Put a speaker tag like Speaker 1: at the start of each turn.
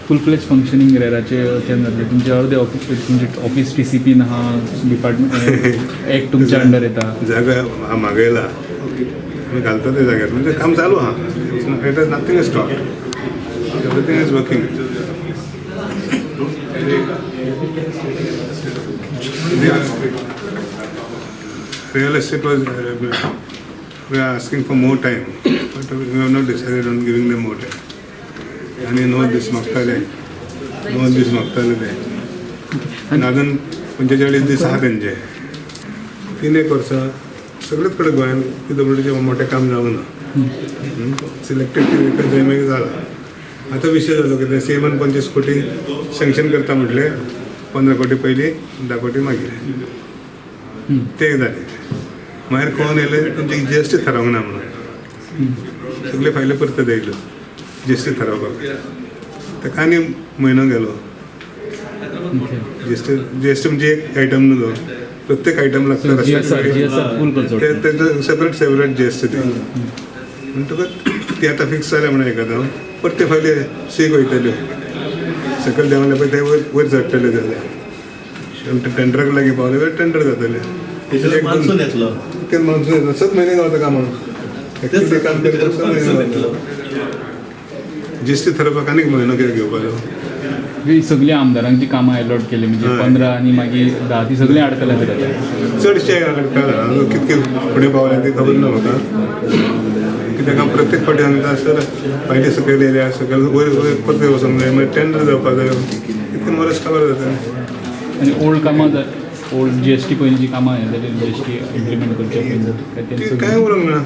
Speaker 1: फूल fledge functioning रेराचे केन्ना जातलें? तुमचे अर्दे ऑफिस, तुमचे ऑफिस टीसीपीन आहा, डिपार्टमेंट एक्ट तुमच्या अंडर येता.
Speaker 2: जागा मागयला, आमी घालता ते जाग्यार, म्हणजे काम चालू आहा. It is nothing is stop, everything is working. Real estate was we are asking for more time, but we have not decided on giving them more time. आनी 9 दीस मागताले, 9 दीस मागताले ते, आनी अजून 45 दीस आहा तेंचे. 3-1 वर्सां सगळेच कडेन गोंयान पीडब्ल्यूडीचें मोठें काम जावंक ना, सिलेक्टेड जाय मागीर जाला. आतां विशय जालो कितें, सीएमान 25 कोटी सँक्शन करता म्हटलें, 15 कोटी पयलीं, 10 कोटी मागीर, ते जालें. मागीर कोण येयले तेंची जीएसटी थारावंक ना म्हणून सगळे फायली परत येयल्यो जीएसटी थारावपाक. ताका आनी म्हयनो गेलो. जीएसटी म्हणजे एक आयटम न्हू तो, प्रत्येक आयटम लागता. तेजो सेपरेट सेपरेट जीएसटी ती, म्हणटकच ती आतां फिक्स जाल्या म्हणून एकादो परते फायली सीक वयतल्यो, सकयल देंवले पळय ते वयर वयर चडटले जाल्यार टेंडराक लागीं पावले जाल्यार टेंडर जातले.
Speaker 3: मान्सून येतलो,
Speaker 2: ते मान्सून येतलो, 7 म्हयने गावता कामाक, एक्चुअली काम करता 7 म्हयने गावता. जीएसटी थारोवपाक आनीक म्हयनो कित्याक घेवपाचो?
Speaker 1: सगळीं आमदारांक जी कामां एलॉट केली म्हणजे 15 आनी मागीर 10, ती सगळीं आडकल्या.
Speaker 2: चडशे आडकला, कितके फुडें पावल्या ती खबर ना म्हाका, कित्याक हांव प्रत्येक फावटी सांगता सर फायली सकयल येयल्या, सकयल वयर वयर परते वचोंक जाय, मागीर टेंडर जावपाक जाय, इतकें वर्स काबार जाता.
Speaker 1: आनी ओल्ड कामां, ओल्ड जीएसटी पयलीं जी कामां जाली, जीएसटी इम्प्लिमेंट करचे
Speaker 2: कांय उरूंक ना.